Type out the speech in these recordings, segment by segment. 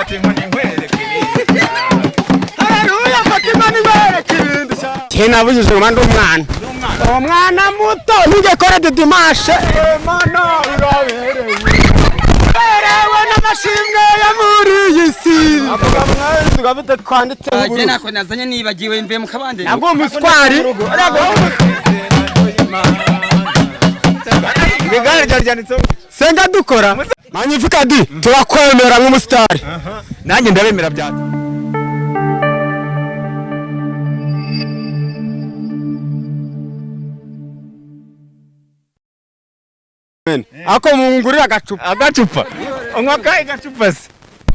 Fata inkoni nkwereke ibindi. Haleluya, fata inkoni nkwereke ibindi. Nabujije ngo ndi umwana. Umwana muto ntigekore didimashe. Mana uraberewe. Berewe n'amashimwe yo muri iyi si. Avuga mwari tugafite twanditse Aje nako nazanye nibagiwe mvuye mu kabande. Nabwo umuswari. Igare ryanditseho Senga dukora. Magnificat turakwemera nk'umusitari. Nanjye ndabemera bya. Ako mungurira agacupa. Agacupa. Unywa kahe gacupa se?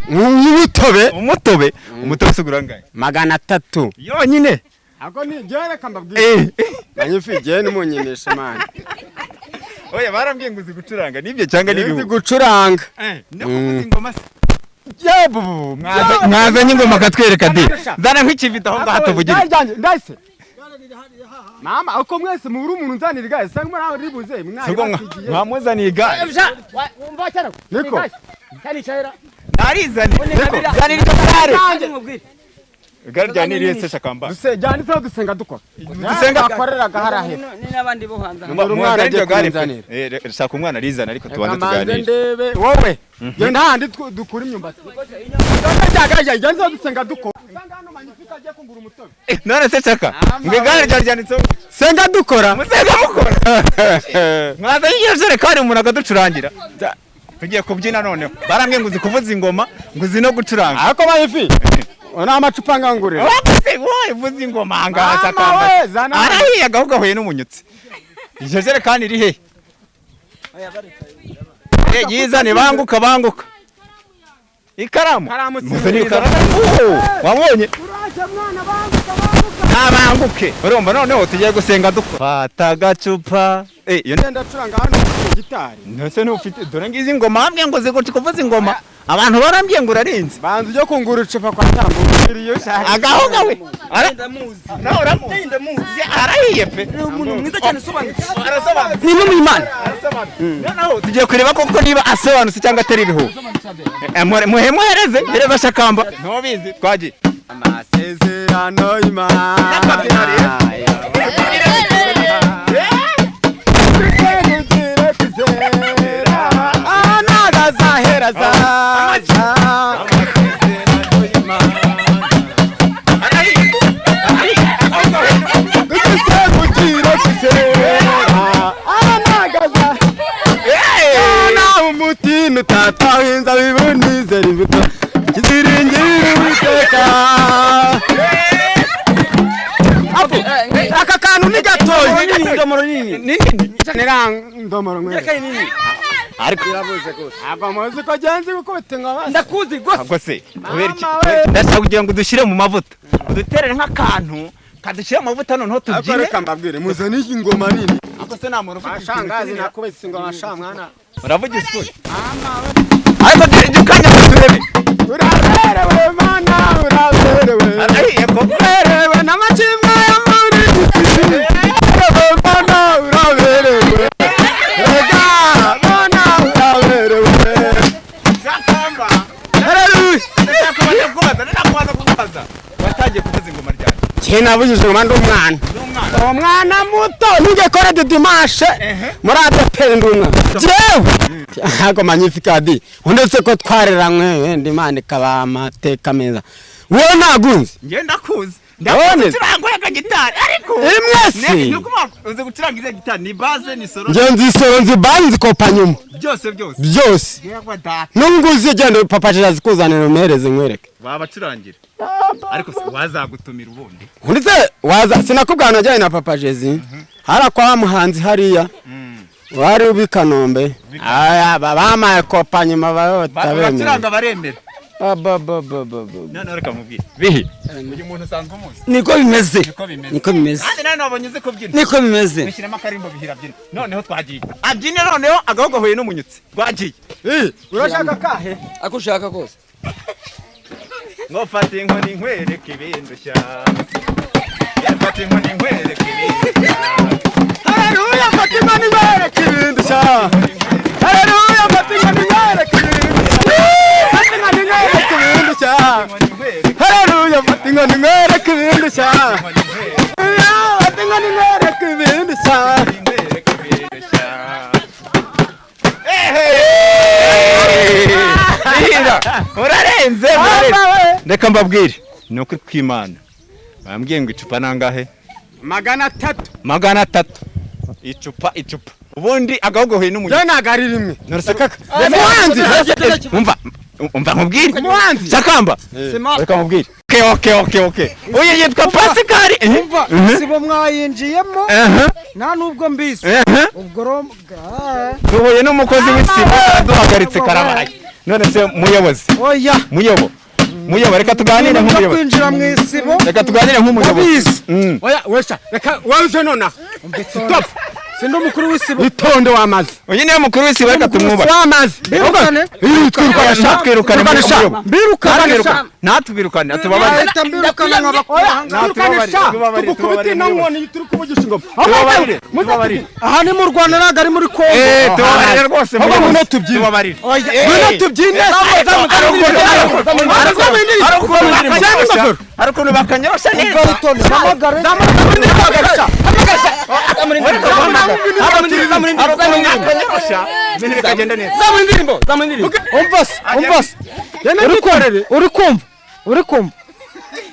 Umutobe. Umutobe. Umutobe usugura ngahe? 300. Yonyine. Ako ni gereka mbabwira. Magnificat je nimunyinisha man. Oya barambwiye ngo uzi gucuranga nibyo cyangwa Nzi nibihu. gucuranga. No kuvuza ingoma se. Yebu. Mwazanye ingoma akatwereka de. Zana nk'ikivita aho ngaho tuvugira. Ndahise. Mama uko mwese muri umuntu nzanira igare sanga muri aho ribuze mwari basigiye. Mwamuzaniye igare. Niko. Narizane. Niko. Zanira iryo gare. Igare rya niriye se shakamba. Duse jyanditseho dusenga dukora. Dusenga akoreraga harahera. Ni n'abandi bo hanze. Mbona umwana agiye kunzanira. Shaka umwana arizana ariko tubanze Reka mbanze tuganire. ndebe wowe. Genda handi dukura imyumbati. Ndagaje jyanditseho dusenga dukora. Sanga hano Magnificat agiye kungura umutobe. None se shaka. Ngo igare rya ryanditseho Senga dukora. musenga mukora. Mwazanye iyo jerekani umuntu akaducurangira. Tugiye kubyina noneho. Barambwiye ngo uzi kuvuza ingoma, ngo uzi no gucuranga. Ako Magnificat. Ona amacupa ngangurira. Wavuze wowe uvuza ingoma ngaha Mama shakamba. we, zana. Arahiye agahugu ahuye n'umunyutsi. Iyo jerekani iri he? Yizane banguka banguka. Ikaramu. Muzane ikaramu. Wabonye? Uraje mwana banguka banguka. Nabanguke. Urumva noneho tugiye gusenga dukora. Fata agacupa. Iyo Ngenda curanga hano kuri gitari. Ntose ntufite dore ngizi ingoma bambwiye ngo ziguti kuvuza ingoma. Abantu barambwiye ngo urarinze. Banza ujye kungura icupa kwa tambo. Iyo ushaka. Agahuga we. Ndamuzi. Nawe uramuzi. Ndamuzi. Arahiye pe. Ni umuntu mwiza cyane usobanutse. Arasobanutse. Ni mu Imana. Noneho tugiye kureba koko niba asobanutse cyangwa atari ibihuha. Muhe muhereze hereza shakamba. Ntubizi twagiye. Amasezerano y'Imana. Anagazahera zaza. Dugisegukire kuzera. Anagaza. Ana umutima utataha inzabibu nizera imbuto. Kiziringira Uwiteka. Aka kantu ni gatoya. Ndomoro nini? Nini? Nira ndomoro mwe. Yakaye nini? Ariko Aba muzi ko genzi gukubita ingoma. Ndakuzi gose. Ahubwo se kubera iki? Ndashaka kugira ngo dushyire mu mavuta. Duterere nk'akantu kadushyire mu mavuta noneho tubyine. Reka mbabwire muzane ingoma nini. Ahubwo se nta muntu ufite ikintu Ashangazi kinini. nakubise ingoma sha mwana. Uravuga isukuri. Ariko jya ukanya turebe. Uraberewe mana uraberewe. Arahiye ko. Uraberewe n'amashimwe yo muri iyi si. Uraberewe mana uraberewe. Rega mana uraberewe. Shakamba. Haleluya. Ndashaka kubaza. Watangiye kuvuza ingoma ryari? Nabujije ngo ndi umwana. Umwana muto ntigekore didimashe muri ADEPR ndi umwana. Jewe ntabwo Magnificat ndetse ko twareranywe wenda Imana ikaba amateka meza. Wowe ntagunze. Njye ndakuzi. Ndabona. Ndakuzi ucuranga ya gitari ariko Imwe si. Ni ukuvuga uzi gucuranga izo gitari ni baze ni solo Njye nzi solo nzi baze nzi kopa nyuma byose byose. byose. Yego data. Nunguzi genda papa Jira zikuzanira umuhereze nkwereke. Wabacurangira. Ariko se wazagutumira ubundi. Ndetse waza sinakubwana najyanye na papa Jezi. Hara kwa muhanzi hariya. Wari ubi Kanombe. Aya bamaye kopa nyuma batabemera. Bacuranga baremera. Ba ba ba ba. None reka mubwire. Bihi. Uyu muntu usanzwe umuzi. Niko bimeze. Niko bimeze. Niko bimeze. Kandi nawe nabonye uzi kubyina. Niko bimeze. Bishyiramo akarimbo bihira byina. Noneho twagiye. Abyine noneho agahugu ahuye n'umunyutsi. Twagiye. Urashaka kahe? Ako ushaka kose. Ngo fata inkoni nkwereke ibindushya. Fata inkoni nkwereke ibindushya. Haleluya fata inkoni nkwereke ibindushya. Haleluya fata inkoni nkwereke ibindushya. Fata inkoni nkwereke ibindushya. Inkoni nkwereke ibindi sha. Fata inkoni nkwereke ibindi sha. Hira, urarenze urarenze. Reka mbabwire ni ukuri kw'Imana, bambwiye ngo icupa nangahe? 300. 300 icupa icupa. Ubundi agahugu huye n'umunyutsi. Yo ntago ari rimwe. Umuhanzi umva umva nkubwire. Umuhanzi. Shakamba. Reka nkubwire. Okay okay okay. Uyu yitwa Pascal. Umva sibo mwayinjiyemo nta nubwo mbizi. Ubwo ro duhuye n'umukozi w'isibo duhagaritse karabaye. None se muyobozi. Oya. Muyobo. Muyobo reka tuganire nk'umuyobozi. Kwinjira mu isibo. Reka tuganire nk'umuyobozi. Oya wesha reka wewe nona. Stop. Sindi umukuru w'isibo. Itonde wamaze. Uyu niwe mukuru w'isibo reka tumwubahe. Wamaze. Mbirukane. Twirukane. Mbirukane. Natwirukane atubabarire. Ahita mbirukane nkabakora. Twirukane sha. Tugukubite ino nkoni turi kuvugisha ingoma. Tubabarire. Tubabarire. Aha ni mu Rwanda ntabwo ari muri Kongo. Tubabarire rwose. Ahubwo tubyine. Tubabarire. Ngwino tubyine. Hari ukuntu bakanyorosha neza. Uri kumva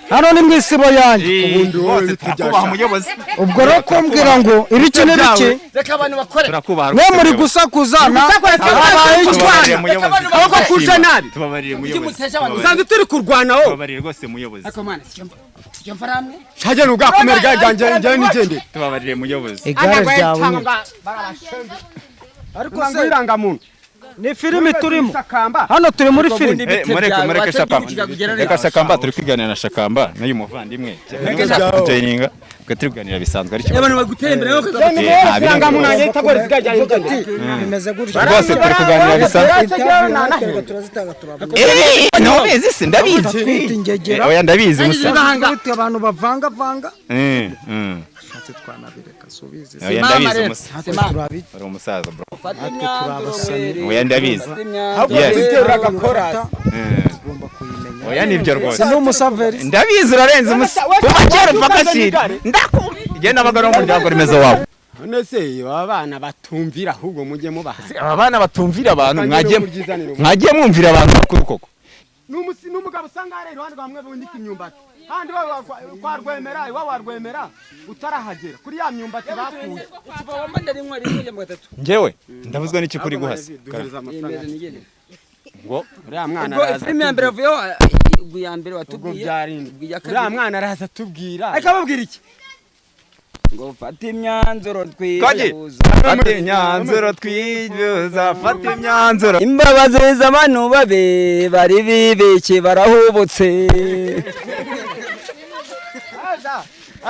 hano ni mu isibo yanjye. Ubwo rero kumbwira ngo ibiki n'ibiki mwe muri gusakuza usanzwe turi kurwanaho shagera ubwakomere bwanjye njye nigendere. Tubabarire muyobozi. Igare ryawe ariko se irangamuntu ni filimi turimo hano, turi muri filimi. Mureke mureke Shakamba, reka Shakamba turi kwiganira na Shakamba n'uyu muvandimwe tuyininga twe turi kuganira bisanzwe ariko abantu bagutera imbere yo irangamuntu yanjye itagora isigaye yanjye bimeze gutya rwose turi kuganira bisanzwe. Ntubizi se? Ndabizi. Oya ndabizi musa. Abantu bavangavanga. Oya ndabizi musa. Uri umusaza bro. Oya ndabizi. Yes. Oya nibyo rwose. Ni umusaveri. Ndabizi urarenze musa. Kuva kera upfa gashira. Ndaku. Nabaga no muryango remezo wawe. None se aba bana batumvira ahubwo mujye mubaha. Aba bana batumvira abantu mwagiye mwumvira abantu bakuru koko. N'umugabo usanga ari iruhande rwa mwe bundika imyumbati. Handi kwa Rwemera, iwa wa Rwemera utarahagera kuri ya myumbati bakuye. Njyewe ndavuzwa n'iki kuri guhasa. Ngo uriya mwana araza. Filime ya mbere avuyeho ubwo ya mbere watubwiye. Uriya mwana araza atubwira. Akababwira iki? Ngo fata imyanzuro twifuza. Fata imyanzuro twifuza, fata imyanzuro. Imbabazi z'abantu babe bari bibeke barahubutse.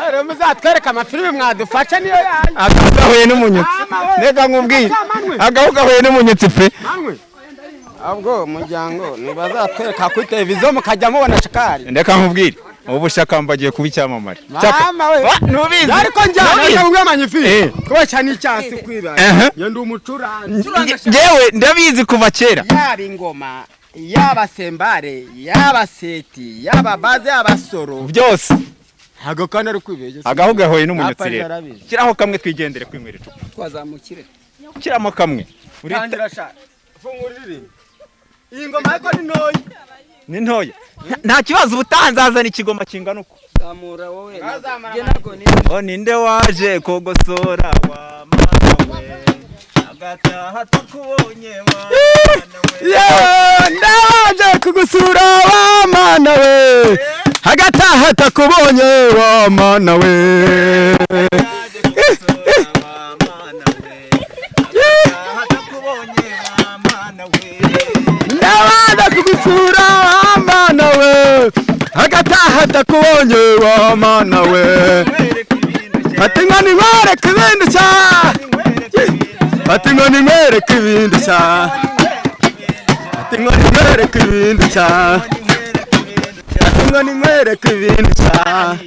Rero muzatwereka amafilimi mwadufasha niyo yanyu. Agahuye n'umunyutsi. Reka nkubwire. Agahuye n'umunyutsi pe. Ahubwo umuryango ntibazatwereka kuri televiziyo mukajya mubona shakari. Reka nkubwire. Ubu Shakamba agiye kuba icyamamare. Mama we. Nubizi. Ariko njyana ndabumwe magnifique. Kubeshya n'icyasi kwiba. Yo ndi umucuranzi. Jewe ndabizi kuva kera. Yaba ingoma, yaba sembare, yaba seti, yaba baze, yaba soro. Byose. Hago kandi ari kwibeshya. Agahugu gahuye n'umunyutsi rero. Kiraho kamwe twigendere kwinywera icupa. Twazamukire. Kiramo kamwe. Utangira sha. Fungura iririmbo. Iyi ngoma ariko ni ntoya. Ni ntoya. Nta kibazo ubutanzazana ikigoma kingana uko. Zamura wowe. Ngo ninde waje kugosora wa mama we. Agataha tukubonye wa mwana we. Ndaje kugusura wa mwana we. Agataha takubonye wa mwana we. Ndaje kugusura wa mwana we. Agataha takubonye wa mwana we. Fata inkoni nkwereke ibindi sha. Fata inkoni nkwereke ibindi sha. Fata inkoni nkwereke ibindi sha. Fata inkoni nkwereke ibindi sha.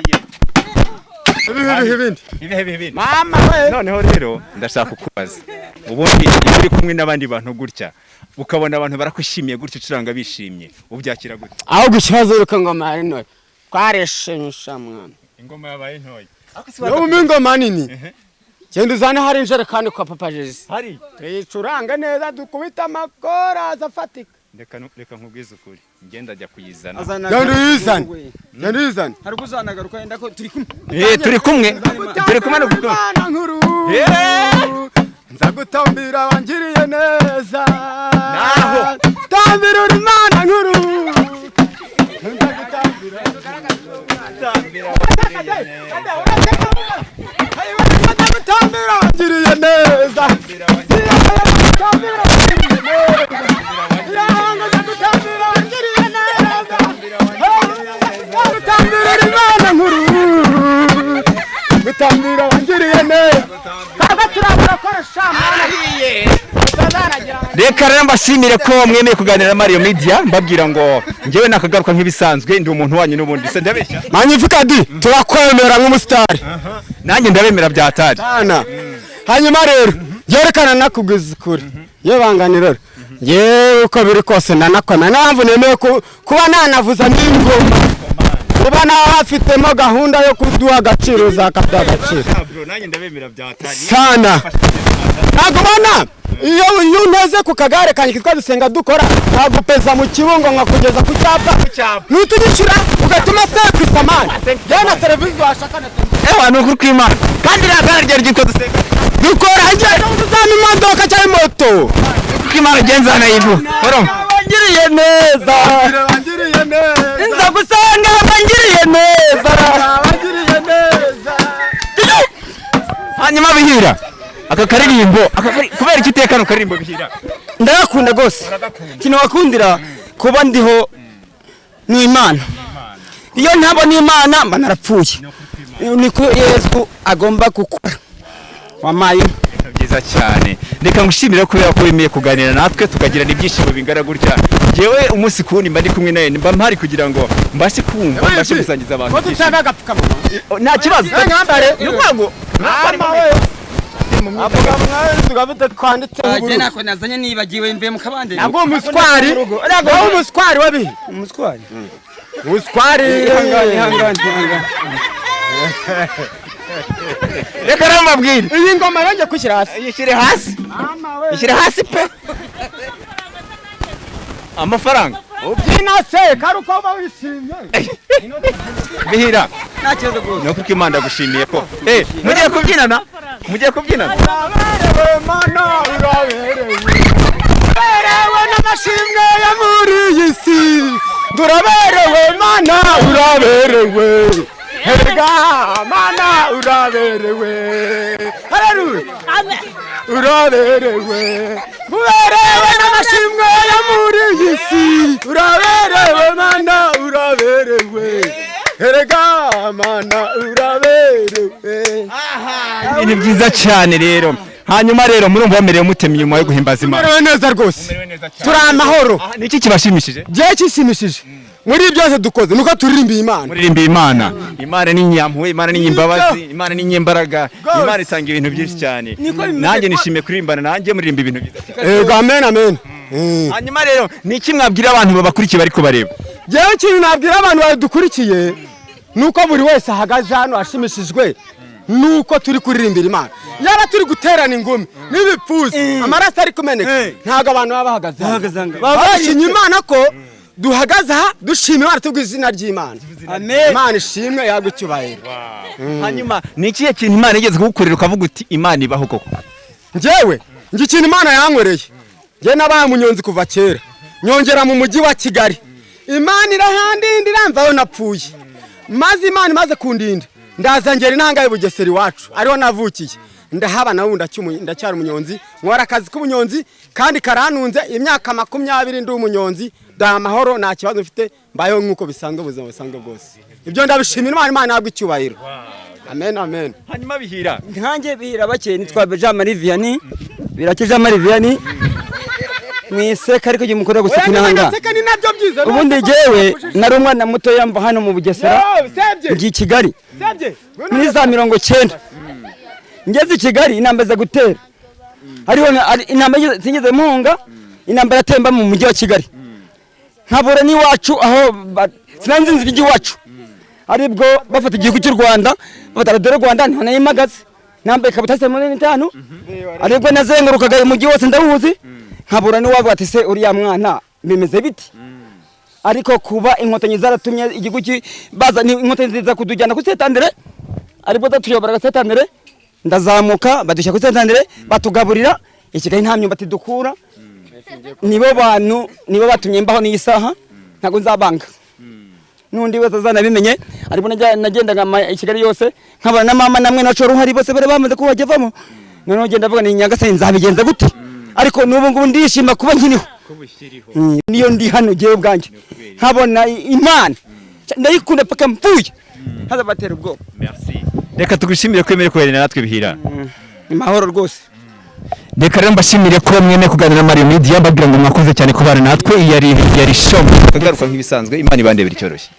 Ibihe. Mama we. Noneho rero ndashaka kukubaza. Ubundi iyo uri kumwe n'abandi bantu gutya ukabona abantu barakwishimiye gutya ucuranga bishimye ubyakira gutya? Ahubwo ikibazo uruko ngoma ari ntoya. Twareshenyesha mwana. Ingoma yabaye ntoya. Yo mu ingoma nini. Genda uzane hari injerekani kwa Papa Jesus. Hari. Tuyicuranga neza dukubita amakora azafatika. Reka nkubwize ukuri. Ngenda ajya kuyizana. Genda uyizane. Genda uyizane. Hari kuzanagaruka yenda ko turi kumwe. Turi kumwe. Turi kumwe no kuko. Nzagutambira wangiriye neza. Naho. Tambira uri Imana nkuru. Nzagutambira. Nzagutambira wangiriye neza. Nzagutambira wangiriye neza. Nzagutambira wangiriye neza. Nzagutambira uri Imana nkuru. Gutambira wangiriye neza. Reka rero mbashimire ko mwemeye kuganira na Mario Media, mbabwira ngo njyewe nakagaruka nk'ibisanzwe, ndi umuntu wanyu n'ubundi se ndabeshya. Magnificat turakwemera nk'umusitari. Nanjye ndabemera byatari. Sana. Hanyuma rero yerekana nakugwiza ukuri. Ye banganiro. Yewe uko biri kose nanakomeye. Mpamvu nemeye kuba nanavuza n'ingoma. Kuba nawe afitemo gahunda yo kuduha agaciro zakabya agaciro. Nanjye ndabemera byatari. Sana. Ntabwo ubona iyo unteze ku kagare kanjye kitwa dusenga dukora nkagupeza mu kibungo nkakugeza ku cyapa nutunyishyura ugatuma sekisamani yewe na televiziyo washaka na televiziyo. Ewa ni ukuri kw'Imana kandi nta gare ryari ryitwa dusenga dukora igihe uzana imodoka cyangwa moto kw'Imana genza nayivu Wangiriye neza. Wangiriye neza. Nza gusanga wangiriye neza. Wangiriye neza. Hanyuma bihira aka karirimbo kubera iki utekano karirimbo bihira? Ndagakunda gose. Kino wakundira kuba ndiho ni Imana. Iyo ntabona Imana mba narapfuye. Niko Yesu agomba gukora. Wamaye byiza cyane. Reka ngushimire kubera ko wemeye kuganira natwe tukagira n'ibyishimo bingana gutya. Jewe umunsi kuwundi mba ndi kumwe nawe mba mpari kugira ngo mbashe kumva mbashe gusangiza abantu. Ko tutanga agapfukamunwa? Nta kibazo. Mwambare. Ni ukwango. Avuga mwari tugafite twanditse Aje nako nazanye nibagiwe mve mu kabande. Nabwo umuswari. Nabwo umuswari wabi. Umuswari. Umuswari. Ihangane ihangane. Reka rambabwire. Iyi ngoma nanjye kushyira hasi. Yishyire hasi. Yishyire hasi pe. Amafaranga. Ubyina se karuko uba wishimye. Bihira. Nta kibazo rwose. Nuko Imana ndagushimiye ko. Mugiye kubyinana? Mugiye kubyinana? Uraberewe Mana uraberewe. Uraberewe n'amashimwe ya muri iyi si. Uraberewe Mana uraberewe. Herga Mana uraberewe. Haleluya. Uraberewe. Uraberewe n'amashimwe ya muri iyi si. Uraberewe Mana uraberewe. Herga Mana uraberewe. Ibintu byiza cyane rero. Hanyuma rero murumva bamerewe mute nyuma yo guhimbaza Imana? Tumerewe neza rwose. Turi amahoro. Niki kibashimishije? Bye kishimishije. Muri byose dukoze nuko turirimbiye Imana. Muririmbiye Imana. Imana ni nyampuhwe, Imana ni nyimbabazi, Imana ni nyembaraga. Imana itanga ibintu byinshi cyane. Nanjye nishimiye kuririmbana nanjye muririmba ibintu byiza cyane. Yego amen amen. Hanyuma rero niki mwabwira abantu babakurikiye bari kubareba? Jewe ikintu nabwira abantu badukurikiye nuko buri wese ahagaze hano ashimishijwe nuko turi kuririmbira Imana. Yaba turi guterana ingumi n'ibipfusi amaraso ari kumeneka ntabwo abantu baba bahagaze hano. Bashimye Imana ko duhagaze aha dushima Imana tubwiza izina ry'Imana. Amen. Imana ishimwe yagwe icyubahiro. Hanyuma ni ikihe kintu Imana igeze kugukorera ukavuga uti Imana ibaho koko? Njyewe njye ikintu Imana yankoreye, njye nabaye umunyonzi kuva kera nyongera mu mujyi wa Kigali. Imana irahandinda iramvayo napfuye. Maze Imana imaze kundinda ndaza ngera intanga y'Ubugesera iwacu ariho navukiye. Ndahaba nawe ndacyari umunyonzi, nkora akazi k'ubunyonzi kandi karanunze imyaka 20 ndi umunyonzi, da amahoro nta kibazo mfite, mbayeho nk'uko bisanzwe ubuzima busanzwe bwose. Ibyo ndabishimira Imana, Imana ntabwo icyubahiro. Amen amen. Hanyuma bihira. Nkanjye bihira bake nitwa Jean Marie Vianney. Birake Jean Marie Vianney. Mwiseka ariko giye mukora guseka inanga. Ubundi jewe nari umwana muto yamba hano mu Bugesera. Ngiye Kigali. Muri za 90. Ngeze Kigali intambara za gutera. Hariho intambara sinigeze muhunga, intambara yatemba mu mujyi wa Kigali. Nkabura ni wacu aho sinanzi inzira ijya iwacu. Aribwo bafata igihugu cy'u Rwanda, bafata Radiyo Rwanda, nta nayimagaze, nambaye ikabutura ya 85. Aribwo nazengurukaga umujyi wose ndawuzi, nkabura n'uwavuga ati: "Se uriya mwana bimeze biti?" Ariko kuba Inkotanyi zaratumye igihugu baza, ni Inkotanyi ziza kudujyana kuri Saint André, aribwo zatuyoboraga Saint André. Ndazamuka, badushyira kuri Saint André, batugaburira. I Kigali nta myumbati dukura. Nibo bantu, nibo batumye mbaho n'iyi saha. Ntabwo nzabanga, n'undi wese azanabimenye. Ariko nagendaga i Kigali yose, nkabona na mama namwe na Coro uhari, bose bari bamaze kuhagevamo. Noneho ngenda ndavuga ni: "Nyagasani, nzabigenza gute?" Ariko n'ubu ngubu ndishima kuba nkiriho. Niyo ndi hano jyewe ubwanjye nkabona Imana ndayikunda paka mpfuye, ntazabatera ubwoba. Reka tugushimire ko wemere kuganira natwe, Bihira. Ni mahoro rwose. Reka rero mbashimire ko mwemeye kuganira na Mario Media, mbabwira ngo mwakoze cyane kubana natwe. Iyi yari show, kagaruka nk'ibisanzwe. Imana ibandebera icyoroshye.